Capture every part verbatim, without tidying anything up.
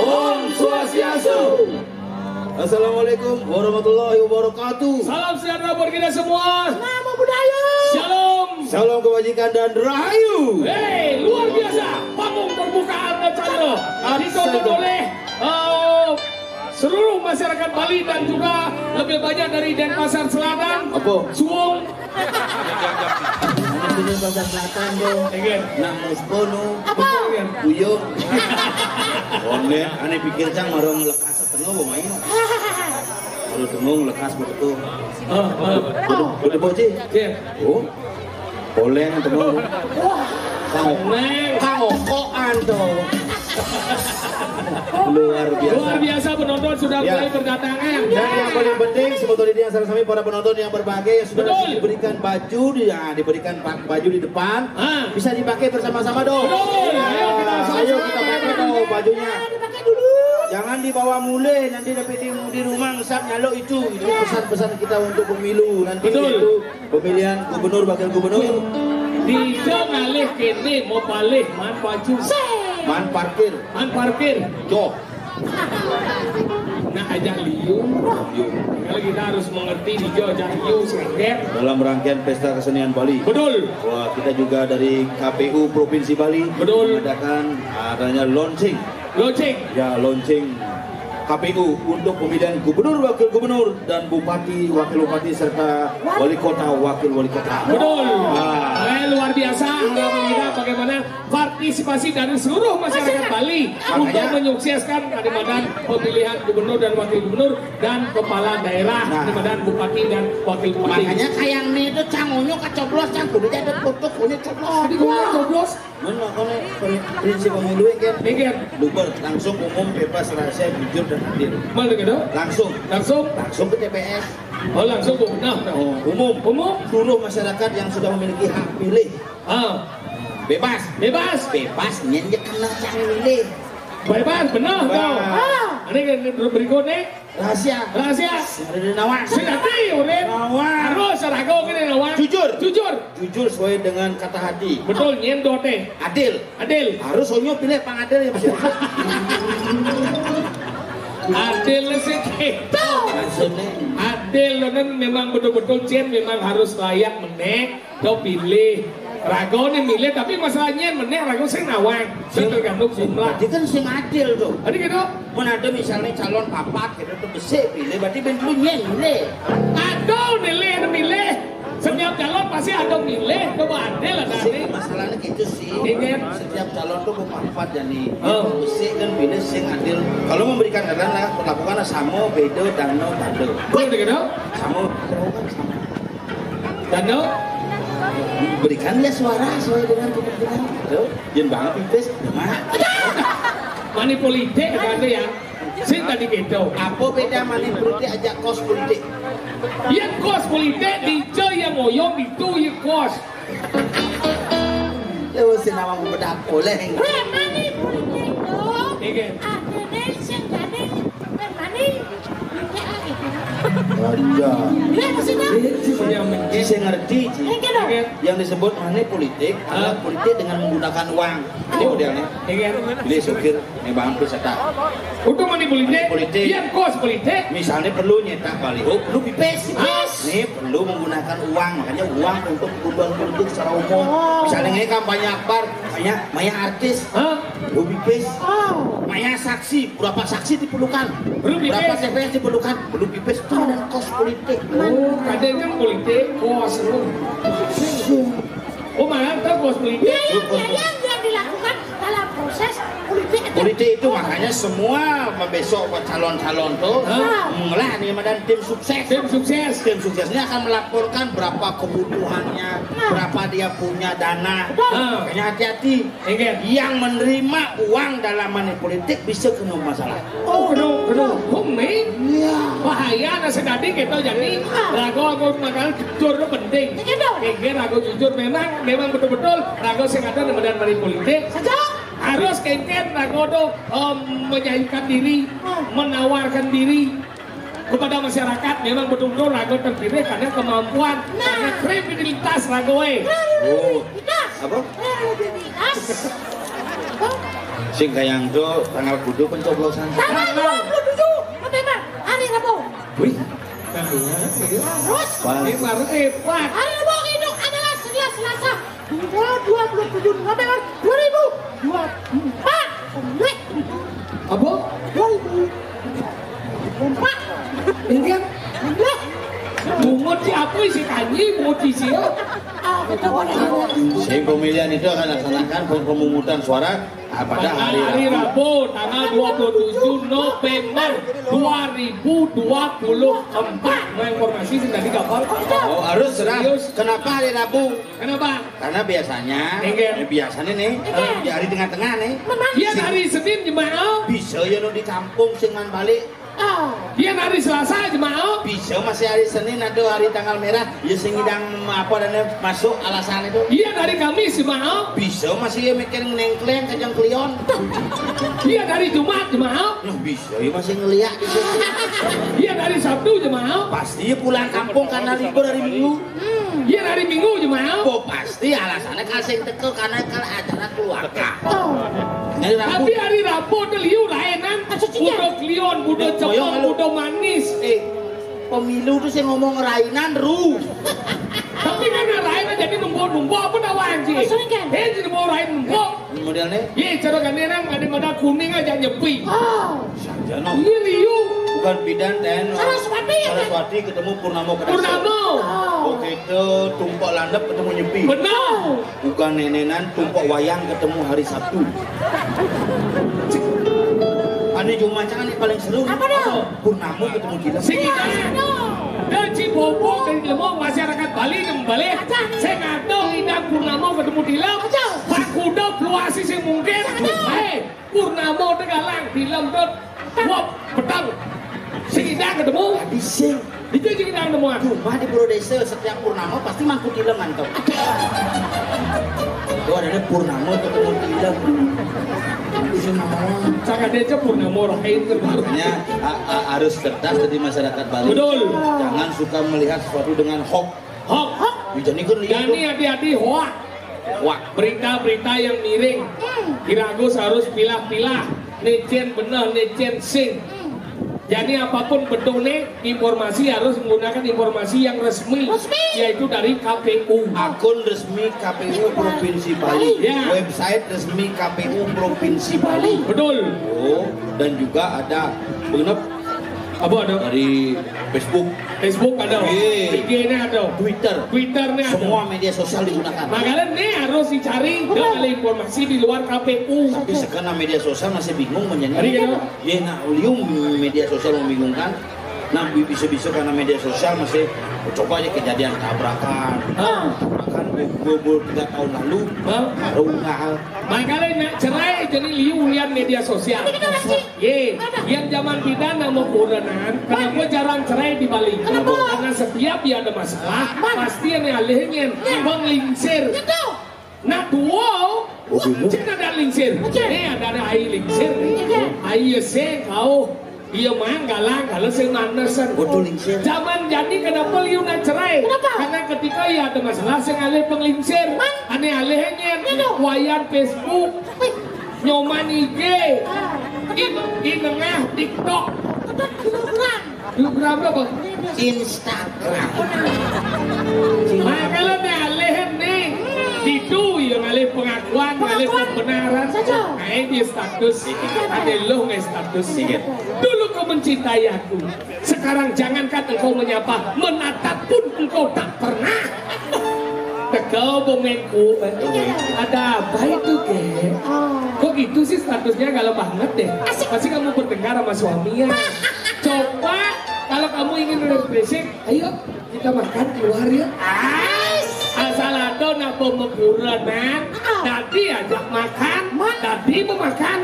Om Swastiastu. Assalamualaikum warahmatullahi wabarakatuh. Salam sejahtera buat kita semua. Namo Buddhaya. Shalom. Shalom kebajikan dan rahayu. Hei, luar biasa. Panggung terbuka Arda Chandra ditonton oleh eh, seluruh masyarakat Bali dan juga lebih banyak dari Denpasar Selatan. Apa? Suwung. Ini Pasar Selatan tu. Again. Nak musponu. Apa? Buyung. One, ane pikir cang marong lekas setengah mau main. Kalau tengok lekas betul. Ah, ah. Betul, betul, Boji. Ya. Oh. Oleng tengok. Kang, Neng. Kang Okoan tu. Luar biasa. Luar biasa penonton sudah Ya. mulai berdatangan. Dan yang paling penting sebetulnya yang saya sami para penonton yang berbahagia yang sudah Betul. diberikan baju di, ya, diberikan pa- baju di depan Ah. bisa dipakai bersama-sama dong. Betul. Ayo kita Ayo kita pakai dong bajunya. Jangan dibawa mulai nanti tapi di, di rumah ngesap nyalok itu. Itu pesan-pesan kita untuk pemilu nanti Betul. itu pemilihan gubernur, wakil gubernur. Dija ngalih kene mau balik man baju. Man parkir. Man parkir. Joh. Nah, ajak liu. Liu. Kalau kita harus mengerti di Jo ajak liu sengket. Dalam rangkaian Pesta Kesenian Bali. Betul. Wah, kita juga dari K P U Provinsi Bali Betul. mengadakan adanya launching. Launching. Ya, launching K P U untuk pemilihan gubernur, wakil gubernur, dan bupati, wakil bupati, serta wali kota, wakil wali kota. Betul. Wah. Eh, luar biasa. Harapan kita bagaimana partisipasi dari seluruh masyarakat Bali Makanya untuk menyukseskan Kalimantan pemilihan gubernur dan wakil gubernur dan kepala daerah Nah. Kalimantan bupati dan wakil bupati. Makanya kayang nih itu cangonyo kacoblos cang kudu jadi tutup kunyit coblos. Tadi gua coblos. Mana kau nih pri- prinsip pemilu kan? Mikir. Luber langsung umum bebas rahasia jujur dan adil. Mana gitu? Langsung Langsung. langsung ke T P S. Oh, langsung umum. Nah, nah. Oh, umum. Umum. Seluruh masyarakat yang sudah memiliki hak pilih Ah, bebas. Bebas. Bebas nyen je kena cang milih. Bebas, benar Wah. tau. Ah. Ini kan berikut nih. Rahasia. Rahasia. Ada di nawang. Sing ati, Urin. Nawang. Harus ragu kene nawang. Jujur. Jujur. Jujur sesuai dengan kata hati. Betul, nyen dote. Adil. Adil. Harus onyo pilih pang adil ya. Adil sih. Maksudnya Adil lo kan memang betul-betul Cien memang harus layak meneh. Kau pilih. Rago nih milih tapi masalahnya meneh rago sing nawang. Sing tergantung jumlah. Berarti kan sing adil tuh. Tadi gitu. Mun ada misalnya calon papat gitu tuh besik pilih berarti ben lu nyen milih. Aduh milih milih. Setiap calon Pasti ada milih, coba adil lah nanti. Masalahnya gitu sih. Ingat. Setiap calon tuh bermanfaat, jadi. Oh. Mesti kan pilih sing adil. Kalau memberikan keadilan lah, perlakukanlah sama, beda, dano, tanda. Boleh gitu? Sama, sama. Dano? Berikanlah suara sesuai dengan kepentingan. Tuh, yen banget pipis, ya mana? Money politik kan ya. Sing tadi gitu. Apa beda money politik aja kos politik? Yang kos politik, dice yang ngoyong itu yang kos. Ya, mesti nama bedak boleh. Weh, money politik tuh. Iya. Artinya sing jadi bermani. Iya, maksudnya? Ini sih punya menci, saya ngerti, Ci. Yang disebut money politik adalah politik dengan menggunakan uang. Ini modelnya. Iya. Beli sopir, nih bang, terus tak. Untuk money politik, politik. Yang kos politik. Misalnya perlu nyetak baliho, perlu pipis. Nih perlu menggunakan uang, makanya uang untuk kebutuhan politik secara umum. Misalnya ini kampanye akbar, maya, maya artis, perlu pipis. Maya saksi, berapa saksi diperlukan? Perlu pipis. Berapa T P S diperlukan? Perlu pipis. Itu ada kos politik. Oh, kadang kan politik, kos lu. Oh, malah tak kos politik. Biaya, biaya yang dilakukan dalam proses politik. Politik itu makanya semua besok calon-calon tuh mengelah nih, madan tim sukses. Tim sukses. Tim sukses ini akan melaporkan berapa kebutuhannya, berapa dia punya dana. Makanya hati-hati. Yang menerima uang dalam money politik bisa kena masalah. Oh, kena, kena hukum nih. Iya. Bahaya, nah, sekali kita jadi ragu, aku makan jujur itu penting. Iya dong. Ragu jujur memang, memang betul-betul ragu sing ada di medan money politik. Harus kengken ragu tuh, em, menyajikan diri, menawarkan diri kepada masyarakat memang betul-betul ragu terpilih karena kemampuan, karena kredibilitas ragu, eh. Oh. Apa? Kredibilitas. Sing kayang do tanggal kudu pencoblosan. Tanggal dua puluh tujuh November, hari Rabu. Wih. Terus? Pas. Ini baru hebat. Hari Rabu itu adalah sebelas Selasa. Tanggal dua puluh tujuh November dua ribu dua puluh empat. Apa? Dua ribu dua puluh empat. Ini kan? Bungut si apa isi kanji, bungut isi ya? Ah, kita boleh. Sing pemilihan itu akan dilaksanakan pem-, pemungutan suara pada hari Rabu, tanggal dua puluh tujuh November dua ribu dua puluh empat. Nah, informasi sing tadi kapal. Oh, harus serah. Kenapa hari Rabu? Kenapa? Karena biasanya, biasanya nih, di hari tengah-tengah nih. Iya, hari Senin jemaah. Bisa ya nu di kampung sing man balik. Iya, hari Selasa jemaah. Bisa masih hari Senin atau hari tanggal merah, ya sing ngidang apa dan masuk alasan itu. Iya, hari Kamis jemaah. Bisa masih ya mikir nengkleng kejang klion. Iya, hari Jumat jemaah. Nah, bisa ya masih ngeliat di sini. Iya, hari Sabtu jemaah. Pasti ya pulang kampung karena libur hari Minggu. Iya, hari Minggu jemaah. Oh, pasti alasannya kasih teko karena kan acara keluarga. Oh. Tapi hari Rabu tuh liu layanan. Budo klion, budo cepet, budo manis. Eh, pemilu tuh saya ngomong rainan ru. Tapi kan lain aja di numpuk-numpuk apa dah wanji? Maksudnya kan? Eh, di numpuk lain numpuk. Modelnya? Iya, cara kan nang ada modal kuning aja nyepi. Oh. Saja no. Iya, liu. Bukan bidan dan Saraswati ya, kan? Saraswati ketemu Purnamo Kedasa. Purnamo. Oh. Oke, itu tumpuk landep ketemu nyepi. Benar. Bukan nenenan tumpuk wayang ketemu hari Sabtu. Ane Jumat jangan yang paling seru. Apa dah? Purnamo ketemu Cilem. Sing kita. Dan Cibobo dari Lemo masyarakat Bali kembali. Saya ngatur indah Purnamo ketemu Cilem. Pak Kuda fluasi sing mungkin. Hei, Purnamo Tegalang, film dot wop petang. Sing indah ketemu. Tadi sing. Itu sing indah ketemu. Cuma di Pura Desa setiap purnama pasti mangku tilem mantap. Itu adanya purnama ketemu tilem. Itu sing mau. Sangat dia purnama roh itu. Makanya a- a- harus cerdas dari masyarakat Bali. Betul. Jangan suka melihat sesuatu dengan hoax. Hoax. Jadi kan lihat. Jadi hati-hati hoax. Wah, berita-berita yang miring. Kira Agus harus pilah-pilah. Necen benar, necen sing. Jadi apapun bentuknya, informasi harus menggunakan informasi yang resmi, resmi. Yaitu dari K P U. Akun resmi K P U Provinsi Bali. Ya. Website resmi K P U Provinsi Bali. Betul. Oh, dan juga ada genep apa ada? Dari Facebook. Facebook ada. Iya. I G-nya ada. Twitter. Twitter nih ada. Semua media sosial digunakan. Makanya nih harus dicari, ada informasi di luar K P U. Tapi sekarang media sosial masih bingung menyanyi. Iya. Yén liu media sosial membingungkan. Nah, bisa-bisa karena media sosial masih coba aja kejadian tabrakan. Ah. Tabrakan bubur tiga tahun lalu. Ah. Baru nggak. Makanya nak cerai jadi liu lian media sosial. Yé, yang zaman bidan nak mau kurenan, kenapa jarang cerai di Bali? Kenapa? Karena setiap dia ada masalah, pasti yang alihnya penglingsir. Gitu. Nah, duo, cina ada lingsir. Ini ada, ada ai lingsir. Iya. Ai sing kau. Iya mang galang kalau sing manesan. Betul lingsir. Zaman jadi kenapa liu nak cerai? Kenapa? Karena ketika ia ada masalah sing alih penglingsir. Mang. Ane alihnya wayan Facebook. Nyoman I G, in, in nengah TikTok. Telegram. Telegram apa? Instagram. Nah, kalau nih alih nih, itu yang alih pengakuan, alih pembenaran. Naik di status, ada lo nggak status? Dulu kau mencintai aku. Sekarang jangankan engkau menyapa, menatap pun engkau tak pernah. Tegel bongengku. Ada apa itu, Ge? Kok gitu sih statusnya galau banget deh? Pasti kamu bertengkar sama suami ya. Coba kalau kamu ingin refreshing, ayo kita makan keluar ya. Asal ada nak pemekuran, nah. Tadi ajak makan, tadi memakan.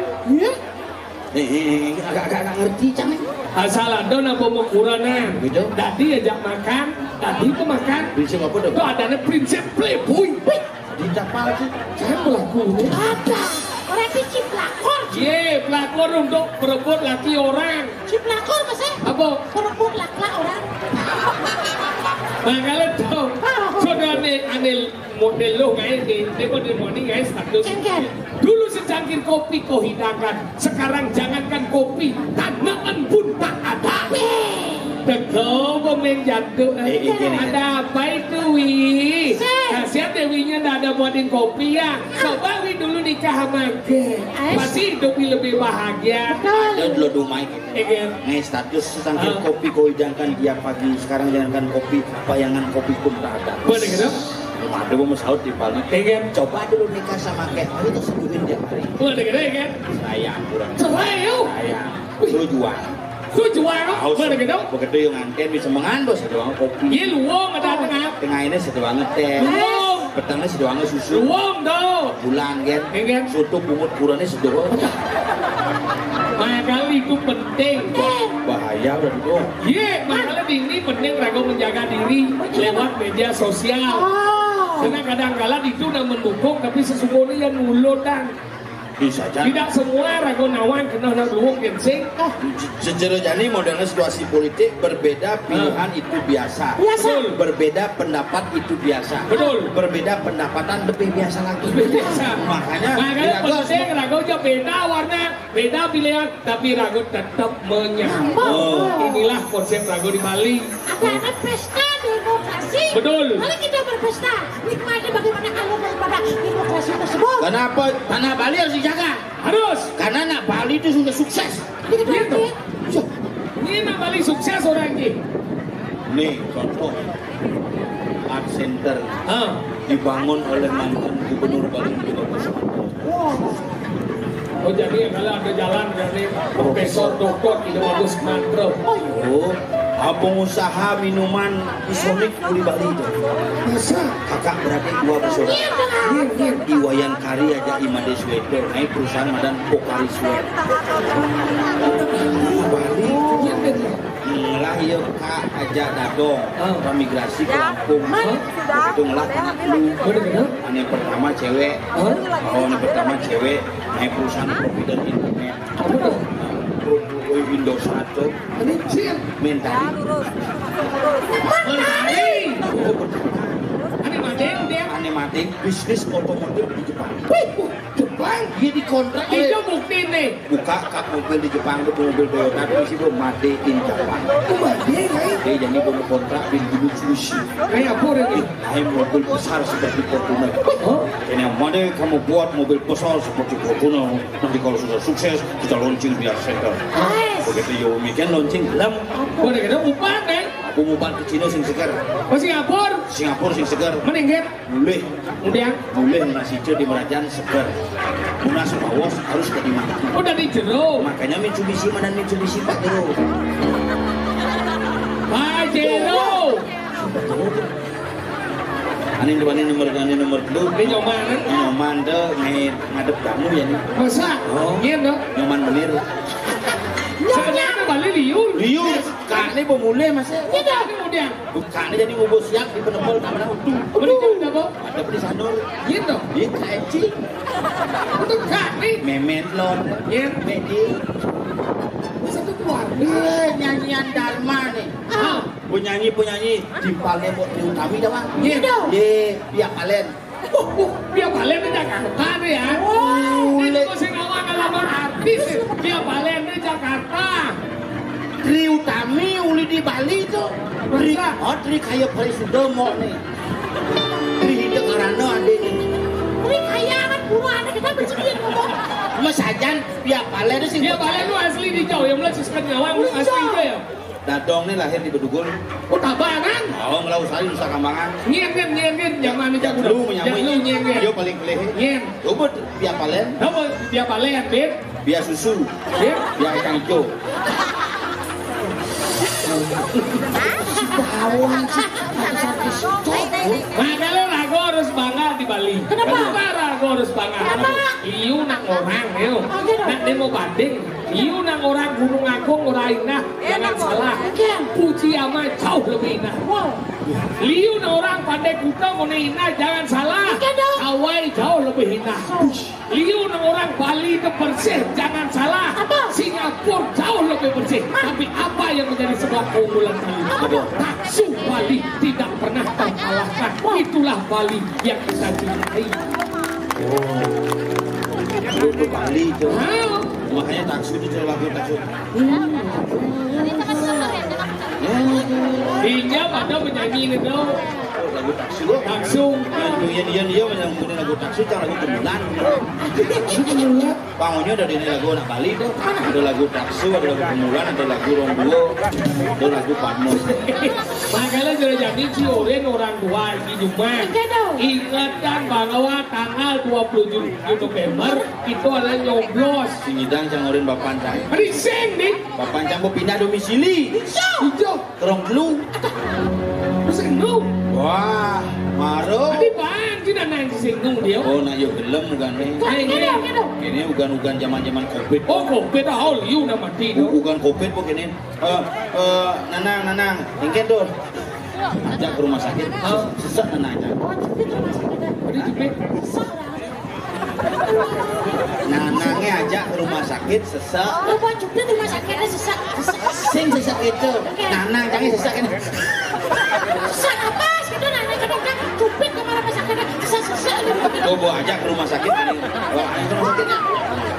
Eh, eh, eh, agak, agak, agak ngerti, Cang. Asal ada nak pemekuran, nah. Gitu. Tadi ajak makan, tadi pemakan. Prinsip apa dong? Itu adanya prinsip playboy. Wih, di kapal sih. Saya pelaku. Ada. Orang itu ciplakor. Ye, pelakor untuk berebut laki orang. Ciplakor, Mas, eh? Apa? Berebut laki orang. Nah, kalau tahu, sudah aneh, aneh model lo kayak ini, dia model morning guys, status. Dulu secangkir kopi kau hidangkan, sekarang jangankan kopi, tanaman pun tak ada. Tegel pemain jatuh. Eh, eh, eh, eh. Ada apa itu, Wi? Kasihan deh Winya ndak ada buatin kopi ya. Coba Wi dulu nikah sama Ge. Pasti hidup Wi lebih bahagia. Betul. Ada dulu dumai. Iya. Nih status secangkir kopi kau hidangkan dia pagi. Sekarang jangankan kopi, bayangan kopi pun tak ada. Boleh gitu? Belum ada mau saut di Bali. Iya. Coba dulu nikah sama Ge. Aku tuh sebutin tiap hari. Boleh gitu ya kan? Sayang kurang. Cerai yuk. Sayang. Wih. Setuju ah. Setuju ah. Boleh gitu? Begitu yang nganten bisa mengandos doang kopi. Iya, luwung ada tengah. Tengah ini sedoang teh. Luwung. Petengah sedoang susu. Luwung tuh. Bulan kan. Iya kan? Soto bungut kurangnya sedoang. Makanya itu penting. Bahaya udah gitu. Iya, makanya ini penting ragu menjaga diri lewat media sosial. Karena kadang-kala itu udah mendukung, tapi sesungguhnya yang nulur dan bisa jadi. Tidak semua ragu nawang kena nak luwung gensing. Secara jani modelnya situasi politik berbeda pilihan itu biasa. Biasa. Betul. Berbeda pendapat itu biasa. Betul. Berbeda pendapatan lebih biasa lagi. Lebih biasa. Makanya, makanya penting ragu aja beda warna, beda pilihan, tapi ragu tetap menyambung. Inilah konsep ragu di Bali. Ada, ada pesta demokrasi. Betul. Mari kita berpesta, nikmati bagaimana alur daripada demokrasi tersebut. Kenapa tanah Bali harus dijaga? Harus. Karena anak Bali itu sudah sukses. Gitu. Ini anak Bali sukses orang ini. Nih contoh, art center dibangun oleh mantan gubernur Bali juga. Oh, jadi kalau ada jalan dari Profesor Doktor Ida Bagus Mantro. Oh, pengusaha minuman isonik di Bali itu. Masa? Kakak beradik dua bersaudara. Iya, iya. Di Wayan Kari aja Imade Sweater, naik perusahaan madan Pokari Sweater. Bali. Iya, iya. Ngelah iya kak aja dadong, migrasi ke Lampung. Itu ngelah anak lu. Ane pertama cewek. Oh, ane pertama cewek. Naik perusahaan provider internet. Apa tuh? Indosat tuh. Mentari. Mentari. Ane mating dia. Ane mating bisnis otomotif di Jepang. Wih, Jepang dia dikontrak. Itu bukti nih. Buka kap mobil di Jepang itu mobil Toyota itu sih bro, made in Japan. Oh, made, ya? Dia jadi mau kontrak di Mitsubishi. Kayak apa udah nih? Hai mobil besar seperti Fortuner. Ini yang mana kamu buat mobil besar seperti Fortuner? Nanti kalau sudah sukses kita launching di Art Center. Begitu Yomiken launching, lem. Udah kita bukan deh. Pengubah ke Cina sing seger. Oh, Singapura. Singapura sing seger. Meninggal. Mulih. Kemudian. Mulih nasi di merajan seger. Munas Bawos harus ke dimakan. Oh, dari jero. Makanya Mitsubishi, mana Mitsubishi Pak Jero. Pak Jero. Ane nomor, ane nomor telu. Ini nyoman. Nyoman tuh ngadep kamu ya nih. Masa? Oh. Iya dong. Nyoman bener. Sebenarnya Bali liur. Liur. Kak ini pemulih masih. Iya dong. Kemudian. Bukan jadi ngubu siap di penempel tak pernah utuh. Beli jam berapa? Ada beli sanur. Gitu. Iya, Kak Eci. Untuk kami. Memet lon. Iya. Medi. Satu keluarga. Iya, nyanyian Dharma nih. Ah. Penyanyi-penyanyi di Palembang di Utami dah, Bang. Iya. Iya, pihak Palen. Uh, uh, dia balik ke Jakarta nih ya. Wah, ini kok sing ngawang ngelamar artis ya. Dia balik ke Jakarta. Tri Utami uli di Bali tuh. Tri, oh, Tri kaya Pari Sudomo nih. Tri Hidek Karana ada nih. Tri kaya kan pura ada kita bersedia ngomong. Mas Hajan, dia balik tuh sih. Dia balik lu asli di Jawa, yang mulai siskan ngawang asli itu ya. Dadong nih lahir di Bedugul. Oh, Tabanan. Oh, ngelau sari Nusa Kambangan. Ngien, ngien, ngien, ngien. Jangan dijak lu menyamai. Jangan lu, ngien, ngien. Dia paling kelih. Ngien. Coba dia palen. Coba dia palen, Dit. Dia susu. Dit. Dia kacang hijau. Tahuan sih. Makanya rago harus bangga di Bali. Kenapa? Kenapa rago harus bangga? Kenapa? Iu nang orang, yo. Oh, gitu. Nak dia mau banding. Iu nang orang Gunung Agung orang indah, jangan salah. Puji Ama jauh lebih indah. Liu nang orang Pandai Kuta mau indah, jangan salah. Hawaii jauh lebih indah. Liu nang orang Bali itu bersih, jangan salah. Singapura jauh lebih bersih. Tapi apa yang menjadi sebuah keunggulan Bali? Taksu Bali tidak pernah terkalahkan. Itulah Bali yang kita cintai. Oh. Itu Bali itu. Makanya taksu itu lagu taksu. Iya pada penyanyi itu. Lagu taksu. Taksu. Nah, itu iya, iya, iya, yang punya lagu taksu, cara lagu kemulan. Taksu kemulan. Bangunnya ada di lagu anak Bali tuh. Ada lagu taksu, ada lagu kemulan, ada lagu rong duo, ada lagu patmos. Makanya jadi jadi si Oren orang tua di rumah. Ingetan bahwa tanggal dua puluh tujuh November itu adalah nyoblos. Si Ngidang cang Oren Bapancang. Rising nih. Bapancang mau pindah domisili. Hijau. Terong telu. Terus lu. Wah, maro. Tadi bang, kita nang singgung dia. Oh, nah yo gelem bukan nih. Ini bukan bukan zaman-zaman covid. Oh, covid, oh, you nama tino. Bukan covid bukan ini. Eh, eh, nanang, nanang, engke tuh. Ajak ke rumah sakit. Sesek nanang ajak. Tadi jepit. Nanangnya ajak ke rumah sakit sesek. Rumah jepit rumah sakitnya sesek. Sing sesek itu. Nanang jangan sesek ini. Sesek apa? Itu nanang kadang kan jepit ke mana sakitnya sesek sesek. Tuh bawa ajak ke rumah sakit ini. Bawa aja ke rumah sakit.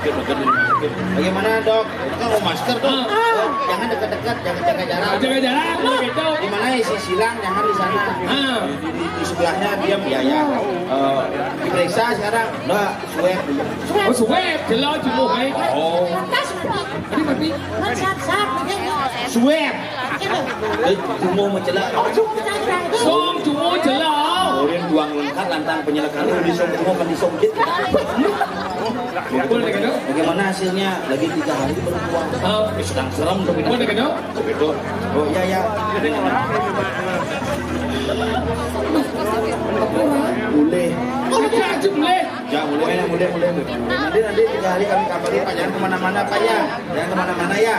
Sakit, sakit, sakit. Bagaimana dok? Kan mau masker tuh. Jangan dekat-dekat, jangan jaga jarak. Jaga jarak, gitu. Di mana isi silang, jangan di sana. Di, di, di sebelahnya diam ya ya. Eh, diperiksa sekarang. Mbak, swab. Oh, swab, jelas jumbo hai. Oh. Tadi mati. Swab. Eh, jumbo mencelak. Song jumbo jelas. Kemudian buang lengkap lantang penyelak kali di song jumbo kan di song jit. Bagaimana hasilnya? Lagi tiga hari belum pulang. Eh, sedang serem tuh. Begitu. Oh iya ya. Boleh. Boleh. Ya, mulai, mulai, mulai. Nanti, nanti tiga hari kami kabari, Pak. Jangan kemana-mana, Pak, ya. Jangan kemana-mana, ya.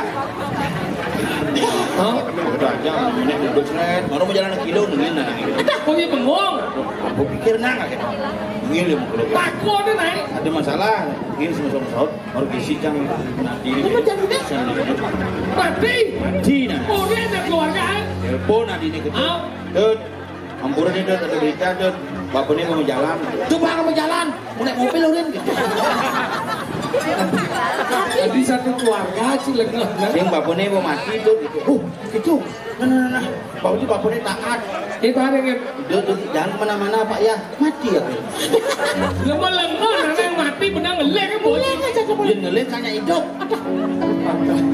Hah? Udah aja, ini duduk seret. Baru mau jalan kilo, nungguin, nah. Ada, kok dia bengong? Aku pikir, nah, nggak gitu. Ini mau kilo. Takut ada naik. Ada masalah. Ini sama-sama saut. Baru isi cang nanti. Ini mau jadi deh. Mati. Mati, nah. Oh, dia ada keluarga, eh? Telepon nanti ini ke. Ah. Dut. Ampura nih, Dut, ada berita, Dut. Bapaknya mau jalan. Coba mau jalan. Mau naik mobil, Ulin. Tadi satu keluarga sih, lengan. Yang bapaknya mau mati, Dut. Oh, gitu. Nah, nah, nah, nah. Bapaknya, bapaknya taat. Itu ada kan? Dut, Dut, jangan kemana-mana, Pak, ya. Mati ya, Pak. Lemah-lemah, mana yang mati, benar ngelek, kan, Bos? Ngelek aja, Bos. Dia ngelek, hanya hidup. Ada.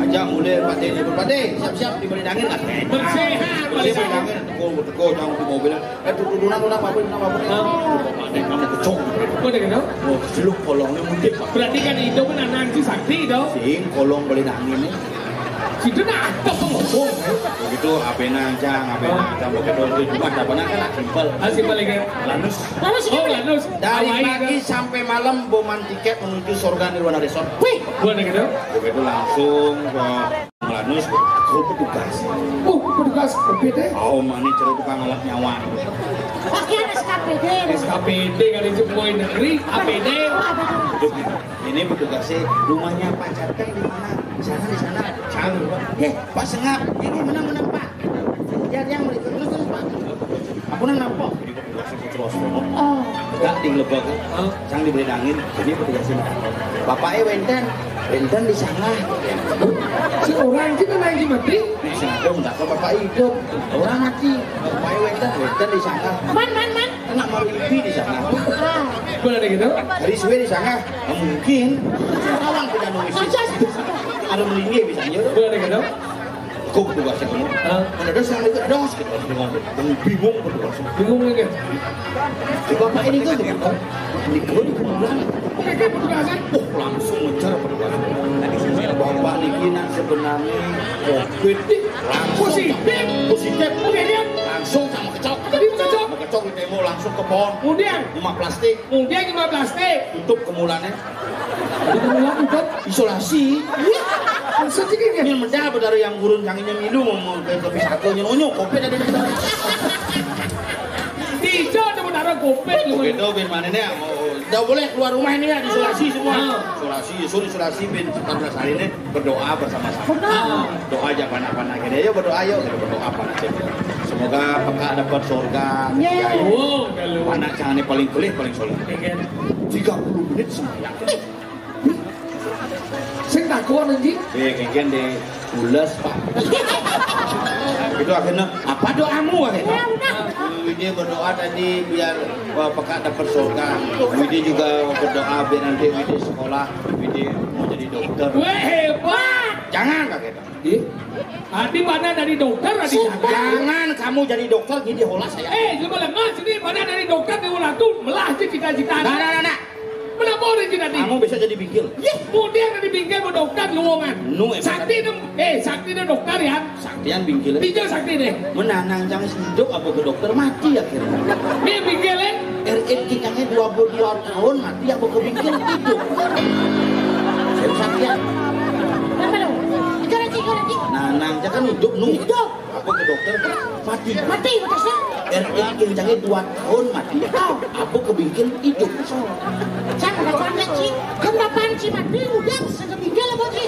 Aja mulai Pak Dé, Pak Dé, siap-siap diberi angin lah. Bersiap, bersiap. Diberi angin, teko, teko, jangan di mobil. Eh, tuh, tuh, tuh, kenapa, kenapa, kenapa? Hah? Pak Dé, kamu kecong. Kok dia kenal? Oh, seluk kolongnya mungkin, Pak. Berarti kan itu kan anak si Sakti, dong? Sing kolong beri angin nih. Situ nah, apa ngomong? Begitu, apa nang, Cang, apa nang, Cang, pakai dompet, cuma apa nang kan simpel. Ah, simpel, ya, kan? Lanus. Lanus, oh, simpel. Lanus. Dari pagi sampai malam boman tiket menuju surga Nirwana Resort. Wih, boleh gitu. Begitu langsung ke Lanus, ke petugas. Oh, petugas O P D? Oh, mana cerita tukang ngelap nyawa. Pakaian S K P D. S K P D kali itu pegawai negeri, A P D. Ini petugasnya, rumahnya Pak Catkang di mana? Di sana, di sana. Cang, Pak. Eh, Pak Sengap. Ini mana, mana, Pak? Dia, dia mau ikut terus, terus, Pak. Aku nang nampak. Jadi petugasnya terus, terus. Oh. Enggak di lebak. Hah? Cang diberi angin. Ini petugasnya. Bapak, eh, wénten. Wénten di sana. Si orang kita lagi mati. Di sana, enggak ke bapak hidup. Orang mati. Bapak, eh, wénten. Wénten di sana. Man, man, man. Anak mau ibi di sana. Ah. Boleh ada gitu? Hari suwe di sana. Nah, mungkin. Kawan kita nunggu. Ada melinggi bisa. Boleh ada gitu? Kok petugasnya kamu? Hah? Mana ada sama itu, ada mas kita. Bingung petugasnya. Bingung ya, kan? Di bapak ini tuh, di bapak. Di gua di kuburan. Oke, oke, petugasnya. Oh, langsung ngejar petugasnya. Bapak ini nak sebenarnya COVID. Langsung. Positif. Positif. Oke, dia. Langsung sama kecok. Tadi kecok. Kecok di demo langsung ke pohon. Kemudian? Rumah plastik. Kemudian rumah plastik. Tutup kemulannya. Di kemulan tutup. Isolasi. Iya. Maksudnya gini. Ini mendah benar yang gurun kangennya milu ngomong ke, ke pisatnya nonyo, COVID ada di sana. Tidak ada benar COVID. Begitu, bin mana ini ya? Oh, tidak boleh keluar rumah ini ya, isolasi semua. Ah. Isolasi, suruh isolasi, bin empat belas hari ini. Berdoa bersama-sama. Benar. Doa aja anak-anak gini. Ayo berdoa, ayo. Kita berdoa apa aja. Semoga peka dapat surga. Yeay. Ya. Oh, kalau anak jangan paling kelih, paling soleh. Iya, kan? Tiga puluh menit sembahyang. Sing takon, Ji. Eh, kengken deh. Pules, Pak. Itu akhirnya, apa doamu, akhirnya? Ya, udah. Widi berdoa tadi biar, wah, peka dapat surga. Widi juga berdoa biar nanti Widi sekolah, Widi mau jadi dokter. Weh, hebat. Jangan, Kak Gita. Ih, tadi mana dari dokter, tadi jangan. Jangan kamu jadi dokter, jadi hola saya. Eh, coba lengah sini, mana dari dokter, di hola tuh, melah aja cita-cita. Nah, nah, nah, nah. Kenapa orang cita-cita? Kamu bisa jadi bingkil. Yeh, mau dia dari bingkil, mau dokter, lu kan. Nu, eh, sakti dong. Eh, sakti dong dokter ya. Saktian bingkil. Bingkil sakti deh. Menanang jangan hidup apa ke dokter, mati akhirnya. Nih, bingkil, eh. R N K-nya dua puluh dua tahun, mati apa ke bingkil, hidup. Saya saktian. Apa dong? Tiga lagi, tiga lagi. Nah, nang jangan hidup, nu. Hidup. Apa ke dokter, mati. Mati, betul, sir. R N K-nya dua tahun, mati. Oh. Apa ke bingkil, hidup. Saya nggak tahu, Ci. Kan bapak Ci mati, udah. Kepinggir apa, Ci?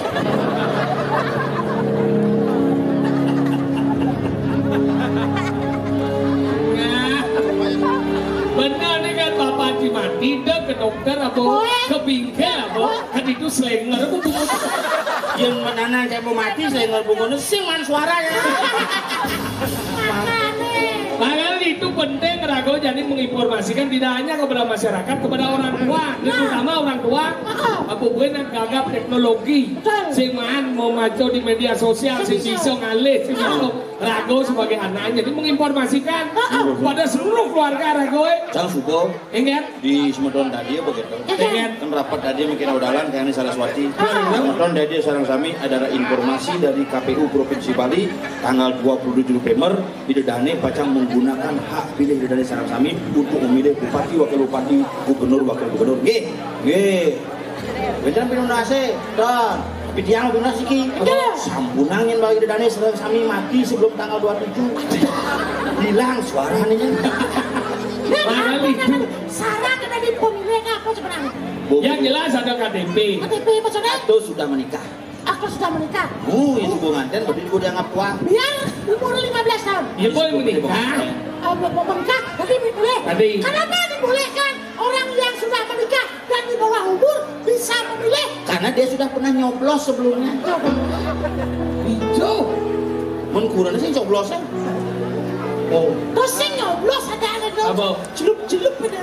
Nah, benar nih kan, Bapak Ci mati, dah ke dokter apa? Wah. Kepinggir apa? Wah. Kan itu selenger apa bungut? Yang menanang kayak mau mati, selenger bungut, sing man suaranya. Makanya. Makanya itu penting, Rago, jadi menginformasikan tidak hanya kepada masyarakat, kepada orang tua, dan terutama orang tua, apa gue nak gagap teknologi. Betul. Sing maan mau maco di media sosial, sing bisa ngalih, sing bisa rago sebagai anaknya. Jadi menginformasikan kepada seluruh keluarga rago, eh. Cang suka. Ingat? Di semeton tadi apa gitu? Ingat? Kan rapat tadi mungkin udalan kayak ini Saraswati. Semeton tadi sarang sami ada informasi dari K P U Provinsi Bali tanggal dua puluh tujuh November. Ida dané pacang menggunakan hak pilih Ida dané sareng sami untuk memilih bupati, wakil bupati, gubernur, wakil gubernur. Nggih, nggih. Wénten pinunasé, Don. Tapi tiang pinunas iki. Sampunang yén Ida dané sareng sami mati sebelum tanggal dua puluh tujuh. Hilang suaranya. Nah, nah, nah, nah. Syarat dari pemilih apa sebenarnya? Yang jelas ada K T P. K T P apa, Saudara? Atau sudah menikah. Aku sudah menikah. Oh, itu pengantin berarti udah ngapa? Biar umur lima belas tahun. Ya, boleh menikah. Oh, belum mau menikah, tapi boleh. Tadi. Kenapa dibolehkan orang yang sudah menikah dan di bawah umur bisa memilih? Karena dia sudah pernah nyoblos sebelumnya. Hijau. Mun kurang sih coblosnya. Oh. Terus sing nyoblos ada, ada Apa? Celup-celup aja.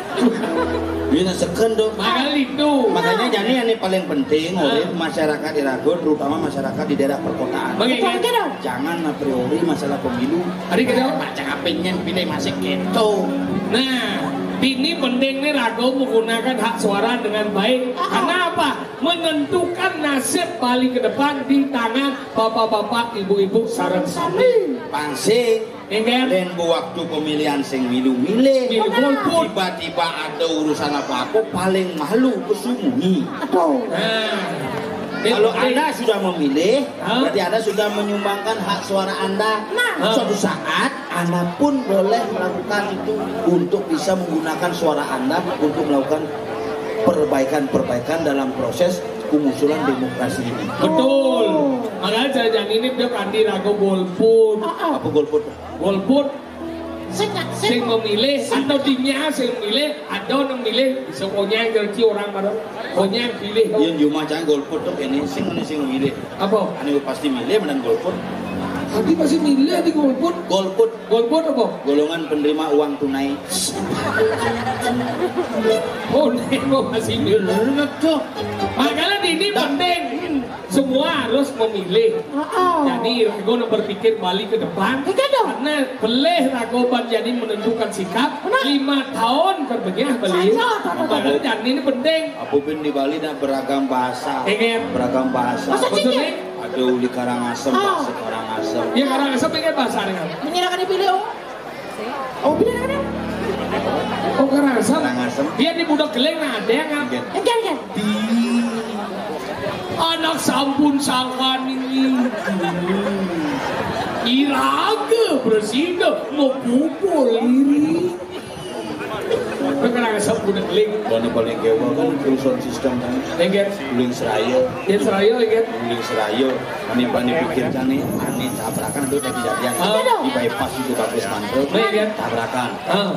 Iya, nah, seken tuh. Makanya itu. Makanya jani yang paling penting oleh masyarakat di Rago, terutama masyarakat di daerah perkotaan. Bagaimana? Jangan a priori masalah pemilu. Hari kita macam apa yang pilih masih keto. Nah, ini penting nih, Rago menggunakan hak suara dengan baik. Karena apa? Menentukan nasib Bali ke depan di tangan bapak-bapak, ibu-ibu, sareng sami. Pansing. Inggih. Lain bu waktu pemilihan sing milu-milih. Milu golput. Tiba-tiba ada urusan apa-apa, paling malu kesembunyi. Aduh. Nah. Kalau Anda sudah memilih, berarti Anda sudah menyumbangkan hak suara Anda. Nah. Suatu saat Anda pun boleh melakukan itu untuk bisa menggunakan suara Anda untuk melakukan perbaikan-perbaikan dalam proses pengusulan demokrasi ini. Betul. Makanya saya jangan ini dia kanti Rago golput. Apa golput? Golput. Sing memilih atau dinya sing memilih, ada yang milih, bisa konyang jadi orang pada konyang pilih. Iya, cuma jangan golput tuh ini sing ini sing memilih. Apa? Anu pasti milih menang golput. Tadi pasti milih di golput. Golput. Golput apa? Golongan penerima uang tunai. Oh, ini masih milih. Makanya ini penting. Semua harus memilih. Jadi Rago nak berpikir balik ke depan. Karena pelih Rago ban jadi menentukan sikap. Lima tahun kerjanya beli. Makanya dan ini penting. Apa pun di Bali nak beragam bahasa. Ingat. Beragam bahasa. Maksudnya? Ada uli Karangasem, bahasa Karangasem. Ya, Karangasem ingat bahasa dengan. Menyerahkan dipilih, oh. Oh, biar ada. Oh, Karangasem. Karangasem. Biar di Budak Keling ada yang ngap. Enggak, enggak. Di anak sampun sangkan ini. Iraga bersih dah, mau pukul ini. Karangasem Budak Keling. Bani paling kewa kan perusahaan sistem kan. Enggak. Uling Seraya. Ya, Seraya, enggak. Uling Seraya. Ani bani pikir kan nih, ani tabrakan itu tadi kejadian. Di bypass itu bagus mantul. Enggak. Tabrakan.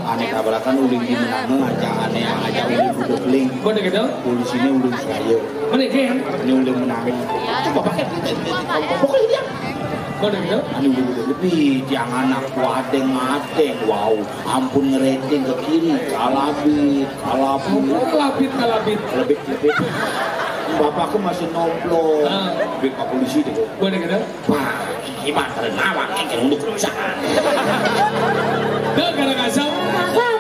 Ane tabrakan uling di menang aja, ane aja uling kudu keling. Kok gitu? Polisinya uling saya. Mana kan? Ini uling menang. Coba pakai. Pokoknya dia. Kok gitu? Ane uling kudu lebih, jangan aku adeng-adeng, wow, ampun ngeriting ke kiri, kalabit, kalabit. Kalabit, kalabit. Lebih, lebih. Bapakku masih noblok. Lebih ke polisi deh. Kok gitu? Wah, iki mah terengawak iki untuk perusahaan. Gara-gara kasar.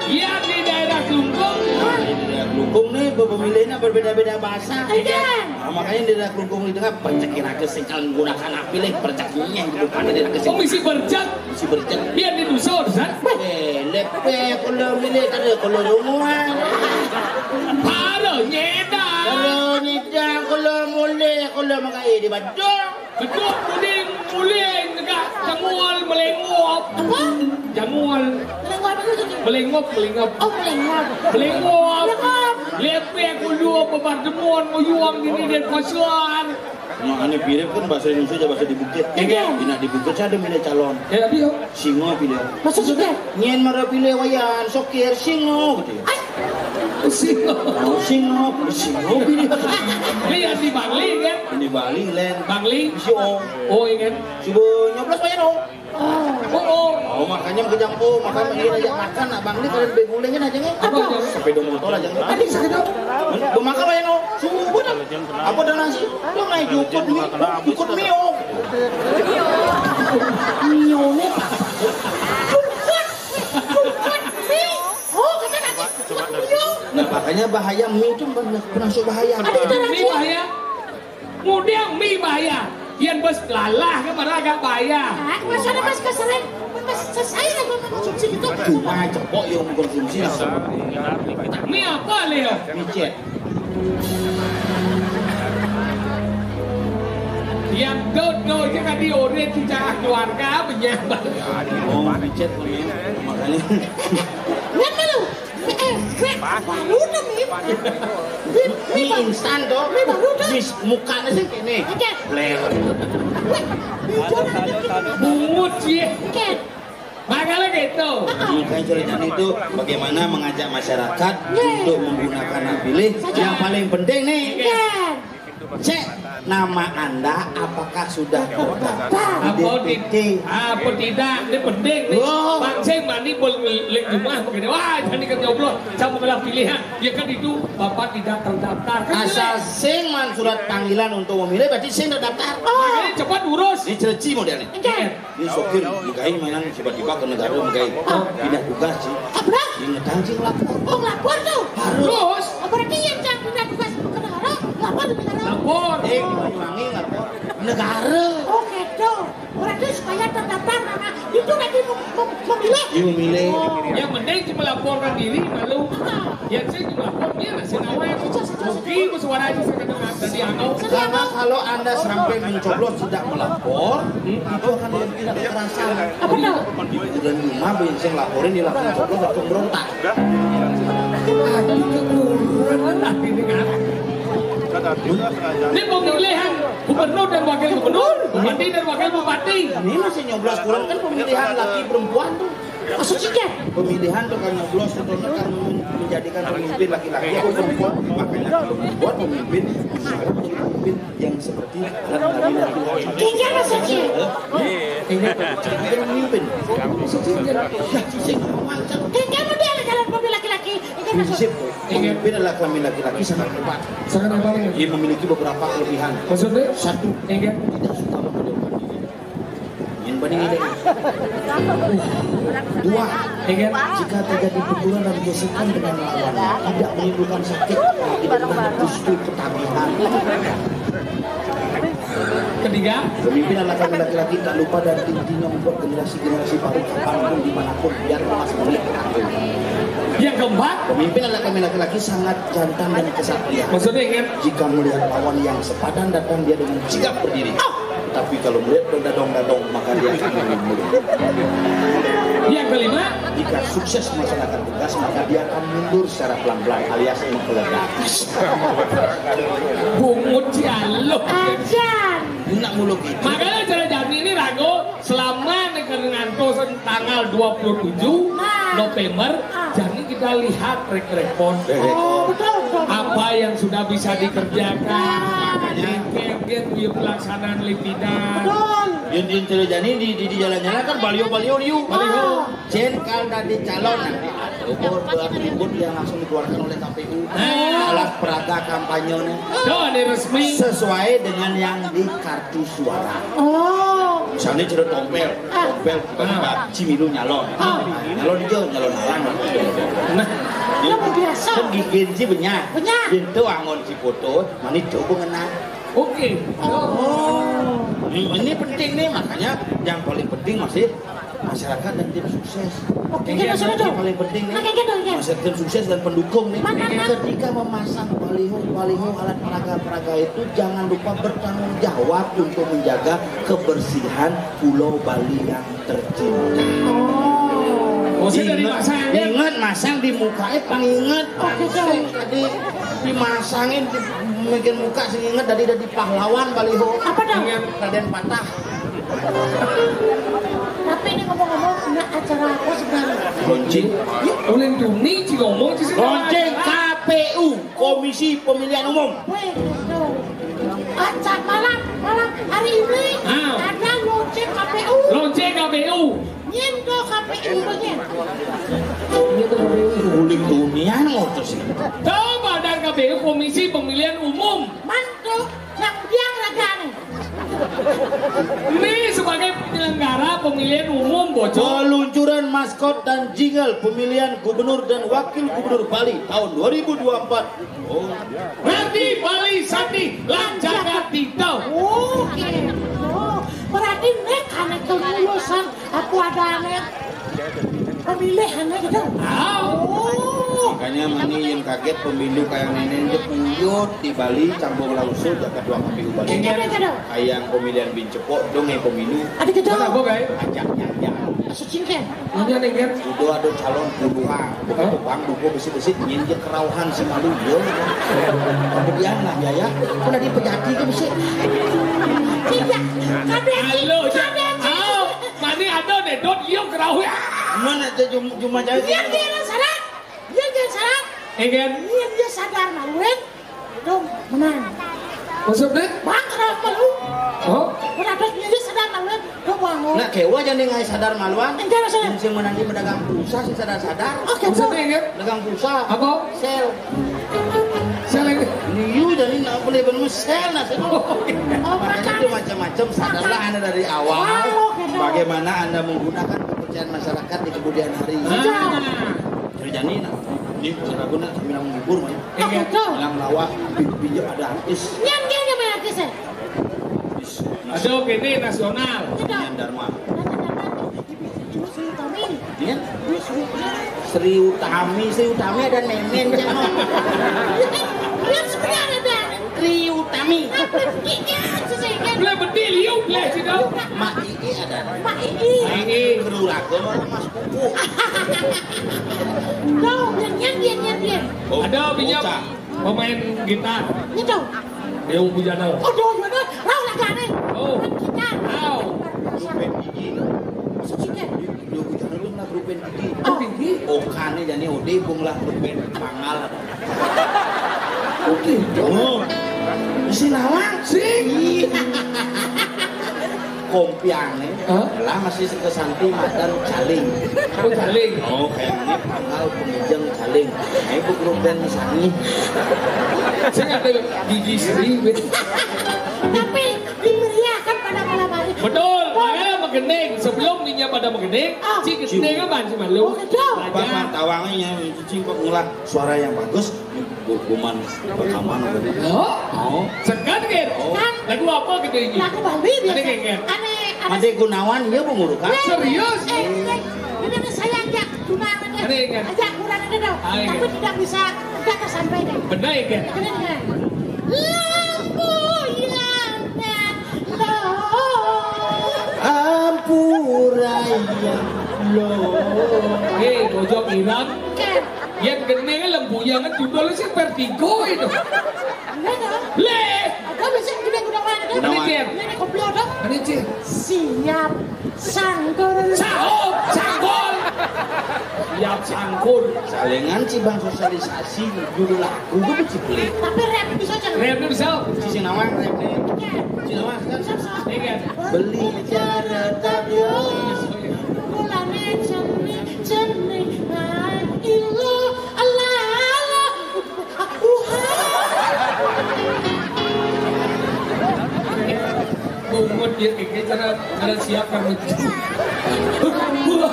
Yang di daerah Klungkung. Di daerah Klungkung nih pemilihnya berbeda-beda bahasa. Iya. Nah, makanya di daerah Klungkung di tengah percekin aja sih kalau gunakan api leh percekinnya yang di depan di daerah kesini. Komisi bercak. Komisi bercak. Biar di dusun, San. Eh, lepe kalau milih kada kalau runguan. Para nyedang. Kalau nyedang kalau mulai kalau makai di Badung. Beduk, kuning, muling, negak, jangul, melengop. Apa? Jangul. Melengop apa tu? Melengop, melengop. Oh, melengop. Melengop. Melengop. Lepek, kulu, pemardemon, muyuang, gini, dan pasuan. Nah, ane pilih kan bahasa Indonesia aja bahasa di bukit. Iya. Dina di bukit saya ada milih calon. Ya, tapi yo. Singo pilih. Maksudnya? Nyen mara pilih wayan, sokir, singo, gitu ya. Singo. Oh, singo, singo pilih. Ini yang di Bangli, kan? Ini Bali, Len. Bangli? Si Om. Oh, iya, kan? Coba nyoblos wayan, Om. Oh, oh. Oh, makanya mau kejang, oh, makanya ini aja makan, nak Bangli kalian begulingin aja, nih. Apa aja? Sepeda motor aja, nih. Tadi sepeda. Mau makan wayan, Om. Subuh, dah. Apa dah nasi? Lo naik jukut mi, jukut mi, Om. Mio nih. Jukut, jukut mi. Oh, kata nanti jukut mio. Nah, makanya bahaya mi itu bukan termasuk bahaya. Ada kita mi bahaya. Kemudian mi bahaya. Yang bos lalah ke mana agak bahaya. Nah, masalah mas kesalahan, mas selesai lah gua konsumsi gitu. Cuma cepok yang konsumsi lah. Mi apa, Leo? Micet. Yang dot no itu kan di ore kita keluarga penyambat. Oh, micet, makanya. Nggak perlu. Eh, eh, baru tuh mi. Mi, mi instan tuh. Mi baru tuh. Mi mukanya sih gini. Oke. Ler. Weh, mi jangan. Bungut sih. Oke. Makanya gitu. Makanya ceritanya itu bagaimana mengajak masyarakat untuk menggunakan hak pilih. Yang paling penting nih. Iya. Cek, nama Anda apakah sudah terdaftar di Apa di- D P T? Apa tidak? Ini penting nih. Oh. Bang Sing mani boleh lek rumah begini. Wah, jadi kerja belum. Sama malah pilihan. Ya kan itu Bapak tidak terdaftar. Kan Asal jelek. Sing man surat panggilan untuk memilih, berarti Sing terdaftar. Makanya cepat urus. Ini cereci modelnya. Enggak. Ini sopir, megai mainan tiba-tiba ke negara megai. Pindah tugas sih. Apa? Ingetan sih lapor. Oh, lapor tuh. Harus. Terus? Oh, berarti yang jangan pindah tugas ke negara, lapor ke negara. Lapor. Eh, Banyuwangi lapor. Negara. Oh, gitu. Berarti supaya terdaftar nama itu nanti mem- mem- memilih. Iya, memilih. Oh. Yang penting cuma laporkan diri malu. Ah. Yang saya cuma lapor dia masih nawar. Mungkin suara aja saya kata dari Angau. Karena kalau Anda sampai mencoblos tidak melapor, itu akan dianggap kekerasan. Apa tuh? Di bulan lima, bensin laporin, dia langsung coblos, langsung berontak. Aduh, kekurangan lah ini kan. Ini pemilihan gubernur dan wakil gubernur, bupati dan wakil bupati. Ini masih nyoblos kurang kan pemilihan laki perempuan tuh. Maksudnya? Pemilihan tuh kan nyoblos itu kan menjadikan pemimpin laki-laki atau perempuan. Makanya kalau membuat pemimpin, misalnya pemimpin yang seperti alat kelamin laki-laki. Kayaknya maksudnya. Ini pemimpin. Maksudnya, ya, sih, ngomong aja. Kayaknya mau dia ada calon pemimpin laki-laki. Ini kan maksud- Prinsip pemimpin adalah kelamin laki-laki sangat hebat. Sangat hebat, ya. Dia memiliki beberapa kelebihan. Maksudnya? Satu, enggak, tidak suka memperjuangkan diri. Yang paling ini. Dua, enggak, jika terjadi pukulan dan gesekan dengan lawan, tidak menimbulkan sakit, tidak menimbulkan justru ketagihan. Ketiga, pemimpin adalah kami laki-laki tak lupa dan intinya membuat generasi-generasi baru kapanpun dimanapun biar lemas melihat aku. Yang keempat, pemimpin adalah kami laki-laki sangat jantan dan kesatria. Maksudnya, ingat, jika melihat lawan yang sepadan datang, dia dengan sigap berdiri. Tapi kalau melihat dong-dadong-dadong, maka dia akan mundur. Yang kelima, jika sukses melaksanakan tugas, maka dia akan mundur secara pelan-pelan alias menggeledak. Bungut si Alo. Ajan. Nak mulu gitu. Makanya cara Jani ini ragu selama negara ngantos tanggal dua puluh tujuh November, Jani kita lihat track record. Oh, betul, betul, betul. Apa yang sudah bisa dikerjakan, di kegiatan pelaksanaan lipidan. Betul. Yang di Jani di, di, di jalan-jalan kan baliho-baliho liu. Baliho. Jen kal dadi calon nanti ada buat ribut yang langsung dikeluarkan oleh K P U. Alat peraga kampanye nih. Tuh, ini resmi. Sesuai dengan yang di kartu suara. Oh. Misalnya cerita tompel, tompel tiba-tiba Cimilu nyalon. Nyalon hijau, nyalon arang. Nah, yang biasa. Kan gigin sih banyak. Banyak. Itu angon si foto, manis coba ngena. Oke. Oh. Ini penting nih, makanya yang paling penting masih masyarakat dan tim sukses. Oke, yang paling penting nih, masyarakat, tim sukses dan pendukung nih. Ketika memasang baliho, baliho alat peraga-peraga itu jangan lupa bertanggung jawab untuk menjaga kebersihan Pulau Bali yang tercinta. Oh. Ingat, masang di muka, eh, panginget, panginget tadi dimasangin, bikin muka sing inget tadi dari pahlawan baliho. Apa dong? Ingat Raden Patah. Tapi ini ngomong-ngomong, ini acara apa sebenarnya? Launching. Uling Tuni, ci ngomong, ci launching K P U, Komisi Pemilihan Umum. Weh, acara malam, malam hari ini ada launching K P U. Launching K P U. Nyen to K P U nyen. Uling Tuni ngotos sih. Coba dari K P U, Komisi Pemilihan Umum. Mantu, nak biang ragang. Ini sebagai penyelenggara pemilihan umum, Bocor. Peluncuran maskot dan jingle pemilihan gubernur dan wakil gubernur Bali tahun dua ribu dua puluh empat. Oh. Berarti Bali Sandi, Lancaga Tito. Oke. Oh, berarti nek anak kelulusan aku ada anak pemilihannya gitu. Oh. Makanya mani yang kaget pemilu kayak nenek itu puyut di Bali campur lausu jaga dua kali Bali. Kayak pemilihan bin cepok dong yang pemilu. Ada gitu. Kenapa, Bay? Ajak nyajak. Suci kan? Ini ada kan? Udah ada calon puluhan. Begitu bang duko besi-besi nginjek kerauhan si malu dia. Kemudian lah ya ya. Udah dipejati ke besi. Tidak. Halo, mani ada deh dot yo kerauhan. Mana cuma cuma cewek. Iya dia salah. Iya dia salah. Enggak. Iya dia sadar maluin. Dong, menang. Maksudnya? Bangkrut malu. Oh? Ora terus nyilih sadar malu. Kewangun. Nah, kewa jani ngai sadar maluan. Enggak, maksudnya. Sing menanti pedagang pulsa sing sadar-sadar. Oke, maksudnya, ya? Pedagang pulsa. Apa? Sel. Sel ini. Liu jadi nak boleh benung sel nah sih. Oh, makanya itu macam-macam. Sadarlah Anda dari awal. Oh, gitu. Bagaimana Anda menggunakan kepercayaan masyarakat di kemudian hari. Ah. Jadi jani nah, ini cara guna sambil menghibur, Mai. Iya. Yang lawak, pinjam ada artis. Yang dia yang main artis ya? Ada gini nasional. Iya. Yang Dharma. Cuma Sri Utami. Iya. Sri Utami, Sri Utami ada nemen jangan. Yang sebenarnya ada. Sri Utami. Boleh betul, liu boleh sih dong. Mak Ii ada. Mak Ii. Mak Ii. Kru lagu orang Mas Kuku. Tuh, yang yang dia yang dia. Oh, ada pinjam. Pemain gitar. Itu. Dia punya tahu. Oh, dia punya tahu. Tahu lah kan? Oh. Main gitar. Tahu. Grup band gigi. Maksud sih kan? Dia punya tahu lah grup band gigi. Oh. Gigi. Oh, kan ini jadi Ode Bung lah grup band Pangal. Oke. Oh. Isi lawang. Sih. Kompiane. Hah? Lah masih ke Santi madan Caling. Oh, Caling. Oh, kayaknya Pangal Penijeng Caling. Nah, ibu grup band Sani. Saya ada gigi seri, bet. Tapi dimeriahkan pada malam hari. Betul, makanya menggending. Sebelum ninya pada menggending, ah, si gending apa sih malu? Oh, betul. Bang Tawangnya itu cing kok ngulah suara yang bagus. Hukuman rekaman tadi. Oh, oh. Segan, Ger. Oh. Lagu apa gitu ini? Lagu Bali biasa. Ada, Ger. Ane, ane. Ade Gunawan, iya, Bu Nguruk, kan? Serius? Eh, eh, ini saya ajak tunangannya. Ada, Ger. Ajak tunangannya dong. Ah, iya. Tapi tidak bisa, tidak tersampaikan. Benar, Ger. Benar, Ger. Lampu yang lo. Ampura yang lo. Hei, bojong irang. Ger. Yang gene lem bujangan judulnya sih Vertigo itu. Enggak dong. Le. Ada bisa gede guna mana dong? Gunawan. Ini, ini koplo dong. Ini, Cil. Siap sangkur. Sahur, sangkur. Siap sangkur. Salingan sih Bang sosialisasi judul lagu gue tuh Cipli. Tapi rap bisa aja. Rap bisa. Sisi nawang rap nih. Iya. Sisi nawang kan? Bisa, bisa. Iya. Beli cara tapi. Mulane jenih-jenih ae ilo ala-ala. Bungut dia kayak cara cara siap kan itu. Oh, udah bisa.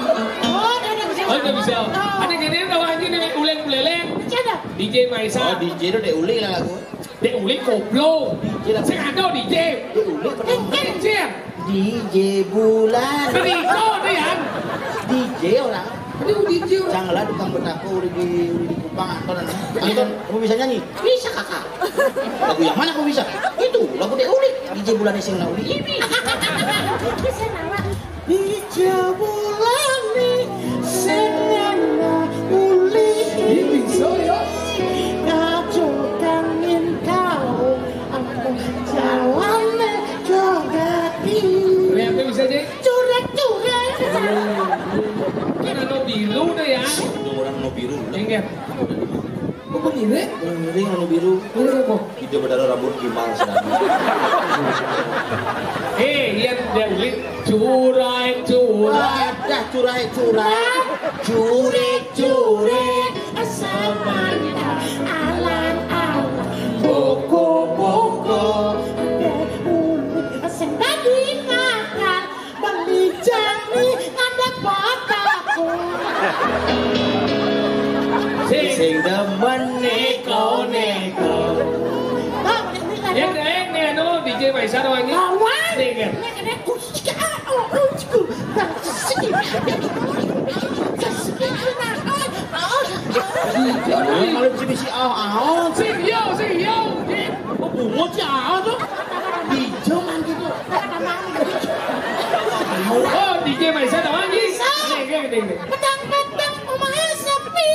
Oh, udah bisa. Oh. Ada gini tahu aja nih uleng buleleng. Siapa? D J Maisa. Oh, D J itu deh uli lah lagu. Dek Uli koplo. Sing ada D J. Dek Uli. Kencing. D J Bulan. Beriso, Rian. D J orang. Aduh, D J orang. Janganlah tukang betako udah di, udah di Kupang, Anton. Anton, kamu bisa nyanyi? Bisa, Kakak. Lagu yang mana kamu bisa? Itu, lagu Dek Uli. D J Bulan sing lagu ini. Bisa, Mama. Dijabulani sing ana uli. Iki bisa ya. Kacau kangin kau, aku jawane jogati. Ternyata bisa, Cek. Curek-curek. Kan ada biru deh ya. Orang no biru. Enggak. Kok pengiring? Pengiring anu biru. Pengiring apa? Hidup adalah rambut gimbal sedang. Eh, iya dia ulit. Curai, curai. Dah curai, curai. Curik, curik. Semanta alang-alang. Boko, boko. Sing dadi nakal. Beli jani ngadep mataku. Sing demen neko-neko. Bang, ini kan. Yang deh, nih, anu, D J Maisa doang ini. Lawan. Nih, kan. Ini kan aku. Kalau di sini si ah ah. Sing yo, sing yo. Oh, bungut si ah tuh. Hijau kan gitu. Oh, D J Maisa ada lagi. Bisa. Ini, ini, ini, ini. Petang-petang omahe sepi.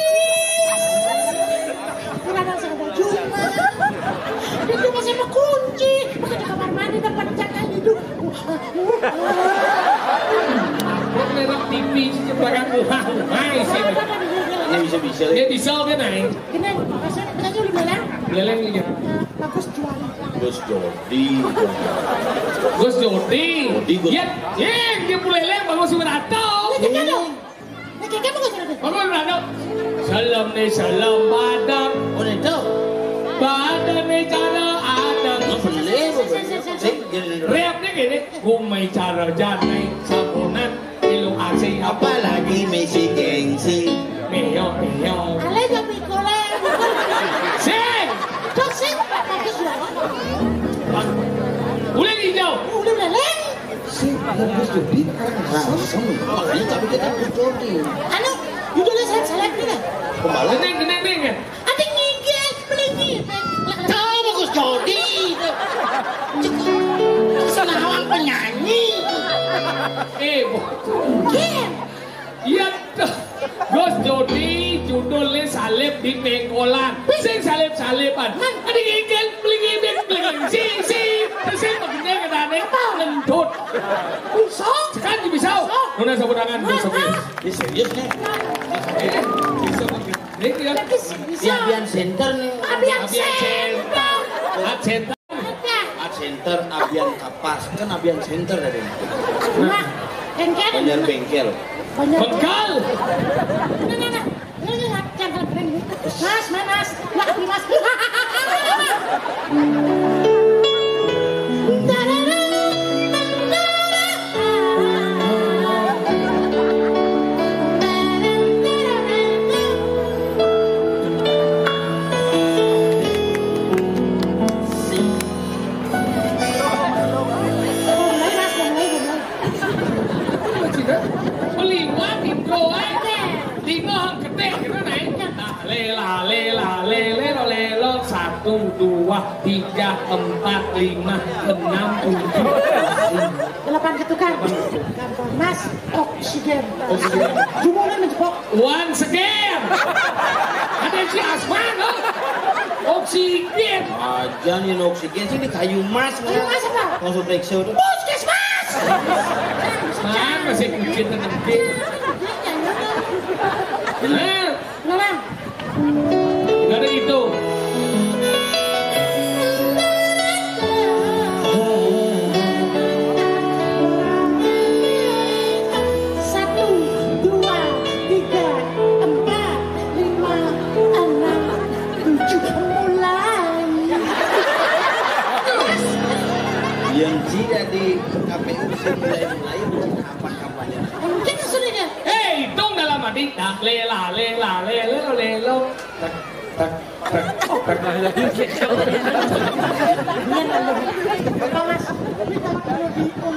Kurang ada jumlah. Itu masih kunci. Bukan di kamar mandi, tempat jangan itu. Merah T V, sejebakan. Wah, wah, sini. Bisa-bisa. Dia bisa, dia naik. Gini, maksudnya penyanyi udah meleleh? Meleleh nih, ya. Bagus jual. Gus Jodi. Gus Jodi. Jodi, Gus. Ya, ya, dia meleleh, bagus Wiranto. Ini kan lo. Ini kayak bagus Wiranto. Bagus Wiranto. Salam nih, salam badan. Oh, itu. Badan nih cara ada. Lo beli, lo beli. Sing, sing, sing, sing. Sing, gini, gini. Rap nih gini. Gumai cara janai sabonan. Ilu asing apalagi misi gengsi. Meo, meo. Ale jam ikole. Sing. Cok sing. Bagus ya. Uling hijau. Udah leleng. Sing, bagus Jodi. Langsung. Makanya tapi kita Gus Jodi. Anu, judulnya saya seleb nih. Kembali. Neng, neng, neng. Ada ngigel, beli ngibel. Tahu bagus Jodi itu. Cek, senawang penyanyi. Eh, Bu. Iya, tuh. Gus Jodi judulnya Salib di Pengkolan. Sing salib-saliban. Ada ngigel, beli ngibel, beli ngibel. Si, si, si, begini katanya. Ngentut. Bisa. Sekarang bisa. Nona sapu tangan, Gus Jodi. Ini serius nih. Ini dia. Lagi serius. Di Abian Center nih. Abian Center. Art Center. Art Center, Abian Kapas. Kan Abian Center tadi. Nah, bengkel. Banjar Bengkel. Bengkel. Nah, nah, nah. Ini, ini, nah, yang paling keren ini. Mas, mas, mas. Nggak, Abi, mas. Beliwan intro aja. Dino gede gitu naik. Lale, lale, lale, lelo, lelo. Satu, dua, tiga, empat, lima, enam, tujuh. Delapan ketukan. Gampang. Mas, oksigen. Oksigen. Jumulin menjebok. Once again. Ada si Asman, loh. Oksigen. Aja nih oksigen sih di kayu mas. Kayu mas apa? Masuk reksa udah. Puskesmas. Man, masih kucing nanti. Nah, Nona. Nggak ada itu. Satu, dua, tiga, empat, lima, enam, tujuh, mulai. Yang tidak di K P U sih mulai-mulai bukan apa kampanye. Mungkin sudah dia. Eh, hitung dalam hati. Dah, lela, lela, lelo, lelo. Tak, tak, tak, tak. Iya, Mas. Kita perlu diumum.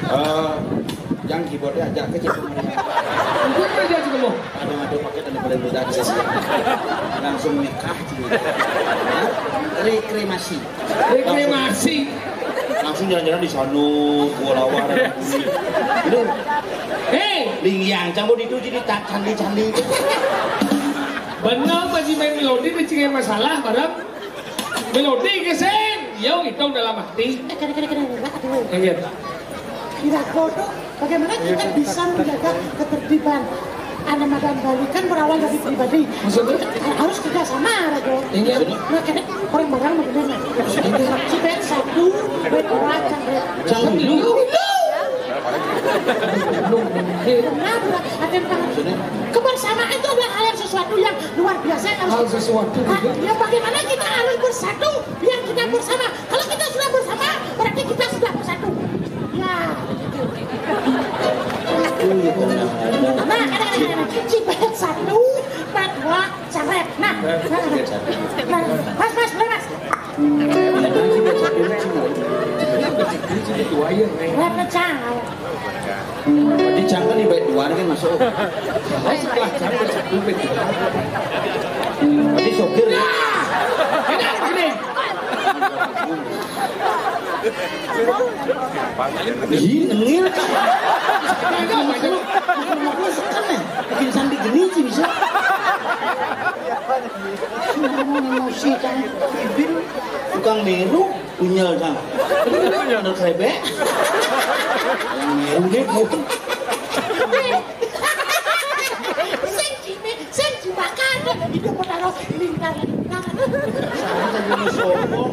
Eh, yang keyboardnya agak kecil. Mungkin aja sih, Kemo. Ada-ada pakai dan paling mudah bisa. Langsung nikah, sih. Hah? Reklamasi. Reklamasi. Langsung jalan-jalan di sana, gua lawan. Ini. Hei, Lingyang, campur itu jadi tak candi-candi. Benar, masih main melodi, masih kayak masalah, barang. Melodi, geseng. Yo, itu dalam hati. Eh, kena, kena, kena, kena. Aduh. Iya. Tidak bodoh. Bagaimana kita bisa menjaga ketertiban? Anak Madam Bali kan berawal dari pribadi. Maksudnya? Harus kerja sama, Rajo. Iya. Nah, kena orang barang bener. Cipet satu, buat orang kan, Bre. Jangan dulu. Dulu. Nah, ada yang tahu. Kebersamaan itu adalah hal yang sesuatu yang luar biasa yang harus. Hal sesuatu. Ah, ya, bagaimana kita harus bersatu biar kita bersama? Kalau kita sudah bersama, berarti kita sudah bersatu. Ya. Nah, ada, ada, ada. Cipet satu, empat, dua, seret. Nah, nah, nah. Mas, mas, boleh, mas. Rep pecah. Di jangka nih baik dua kan masuk. Oh, setelah jangka satu baik dua. Berarti sopir. Ih, nengil. Aku sekan nih. Bikin sambil gini sih bisa. Emosi kan. Bibir tukang miru, unyel kan. Bener krebek. Unik, unik. Sing jime, sing jimbakan. Iku mau taruh lingkar-lingkar. Sama saja mau sombong.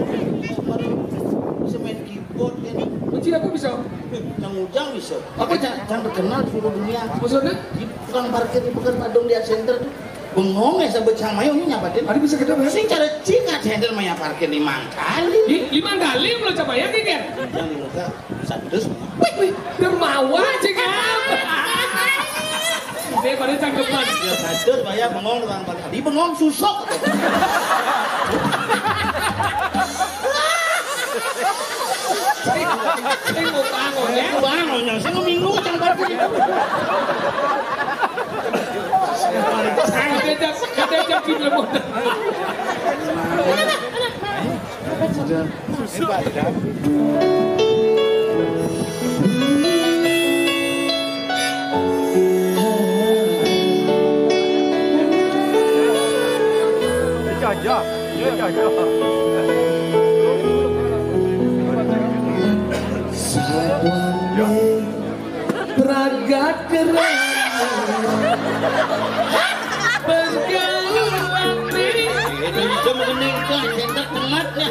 Bisa main keyboard kan. Kunci apa bisa? Yang ujang bisa. Apa, Cak? Yang terkenal di seluruh dunia. Maksudnya? Di tukang parkir di Pekan Padang di Art Center tuh. Bengong ya sampai cang mayo ini nyapatin. Ada bisa kita berarti? Sing cara cing Art Center maya parkir lima kali. Di lima kali belum coba ya, King, ya? Yang di muka satu semua. Wih, wih, dermawan, Cing, ya. Dia pada cangkepan. Ya, satu, saya bengong tukang parkir. Tadi bengong susuk. Sing, sing mau bangun, ya? Bangun, ya. Sing minggu, cang parkir. Ada jam, ada jam di belum. Sabuan pragat kerana pergaulan. Itu hitam kuning tuh, sendok tengahnya.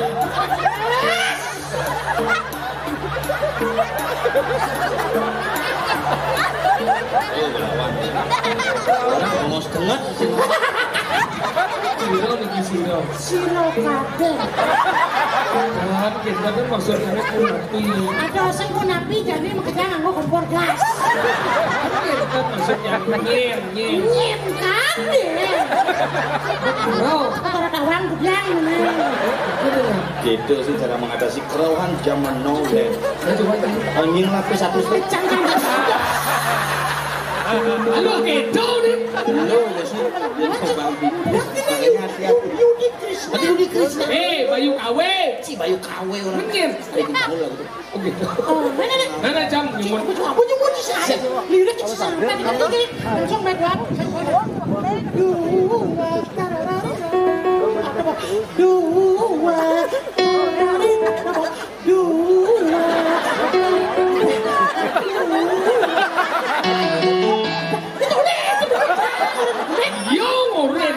Ayo, lawan. Orang ngomong setengah sih. Siro niki siro. Siro kabeh. Kan kita kan maksudnya kunapi. Ada sing kunapi jadi makanya nganggo kompor gas. Kan kita maksudnya nyir, nyir. Nyir kabeh. Bro. Apa orang tawang gebyang ngene. Gitu sih cara mengatasi kerauhan zaman now dan. Ayo, coba, coba. Anjing lapis satu set. Halo, kedo nih. Halo, ya sih. Dia mau bangkit. Makanya hati-hati. Yudi Krisna. Aduh, Yudi Krisna. Eh, Bayu Kawe. Si Bayu Kawe orang. Bener. Ayo, kita mulai gitu. Oh, gitu. Oh, mana nih? Mana jam nyumun? Apa tuh? Apa nyumun di sana? Lirik di sana. Tadi kan tadi langsung main dua. Dua, tararara. Apa? Dua, tararara. Dua. Yo, ngoren.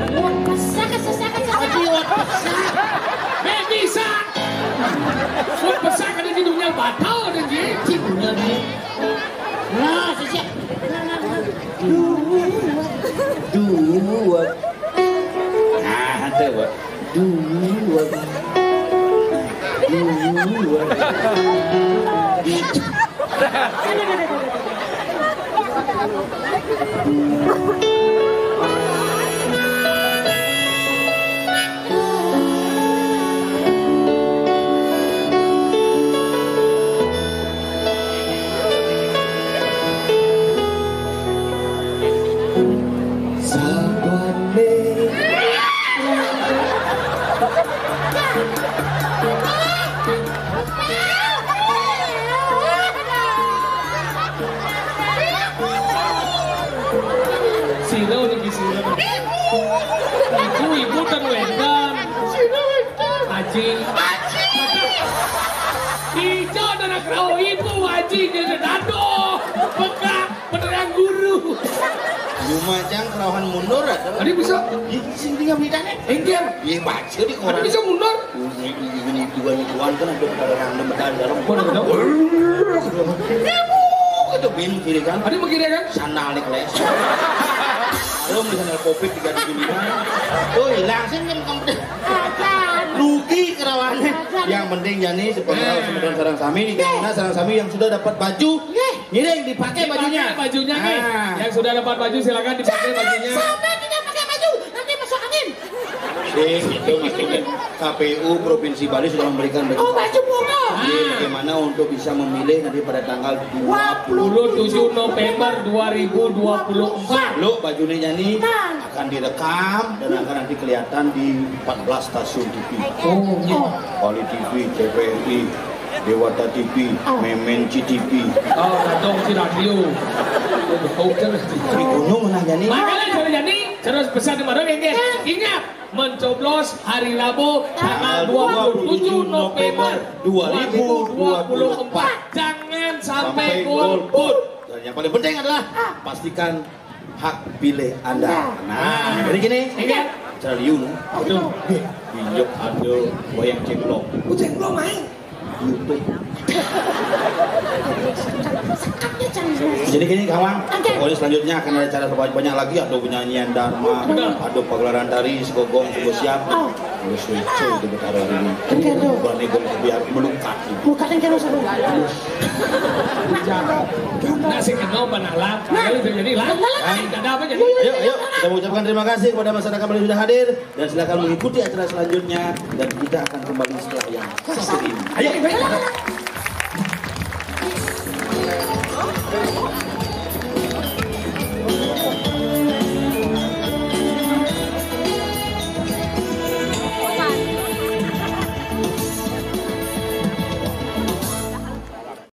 Wah, pesak, pesak, pesak. Aduh, wah, pesak. Bek bisa. Wah, pesak, ada di dunia batal, ada di dunia ini. Nah, sisi. Dua. Nah, ada, Pak. Dua. Dua. Sabane. Sira niki sira. Ibu, ibu ten wénten. Aji. Aji. Ijo anak rauh ibu, Aji, jadi dado. Bekak, penerang guru. Lumajang kerauhan mundur atau? Tadi bisa. Di sini tinggal beritanya. Enggak. Iya, baca di koran. Tadi bisa mundur. Ini, ini, ini, dua, ini, dua, kan ada pada orang, ada medal dalam. Mana, mana? Ibu, kata bin kiri kan. Ada begini kan? Sandal nih, keles. Belum di sandal covid tiga tujuh lima. Tuh, hilang sih, kan, kan. Rugi kerawannya. Yang penting, Jani, sebentar, sebentar sarang sami, di mana sarang sami yang sudah dapat baju, ngiring dipakai bajunya. Dipakai bajunya, nih. Nah. Yang sudah dapat baju, silakan dipakai bajunya. Sampai tidak pakai baju, nanti masuk angin. Eh, itu maksudnya K P U Provinsi Bali sudah memberikan baju. Oh, baju polo. Iya, bagaimana untuk bisa memilih nanti pada tanggal dua puluh tujuh November dua ribu dua puluh empat. Lo bajunya Jani akan direkam dan akan nanti kelihatan di empat belas stasiun T V. Oh, iya. Bali T V, T V R I, Dewata T V, Memen C T V. Oh, kadang si radio. Di gunung nanya nih. Makanya jadi, jadi terus pesan kemarin, ingat, ingat, mencoblos hari Rabu tanggal dua puluh tujuh November dua ribu dua puluh empat. Jangan sampai golput. Dan yang paling penting adalah pastikan hak pilih Anda. Nah, jadi gini, acara liu, injek ada wayang cemplong. Uceng belum main. YouTube. Jadi gini, kawan, pokoknya selanjutnya akan ada acara banyak lagi, ada penyanyian Dharma, ada pagelaran tari, segogong, segosiap. Terus lucu itu Betara hari ini. Bukan nih, gue biar melukat. Bukan yang kira seru. Nah, sing kenal panalan. Nah, jadi lah. Ada apa jadi? Ayo, ayo, kita mengucapkan terima kasih kepada masyarakat yang sudah hadir dan silakan mengikuti acara selanjutnya dan kita akan kembali setelah yang satu ini. Ayo.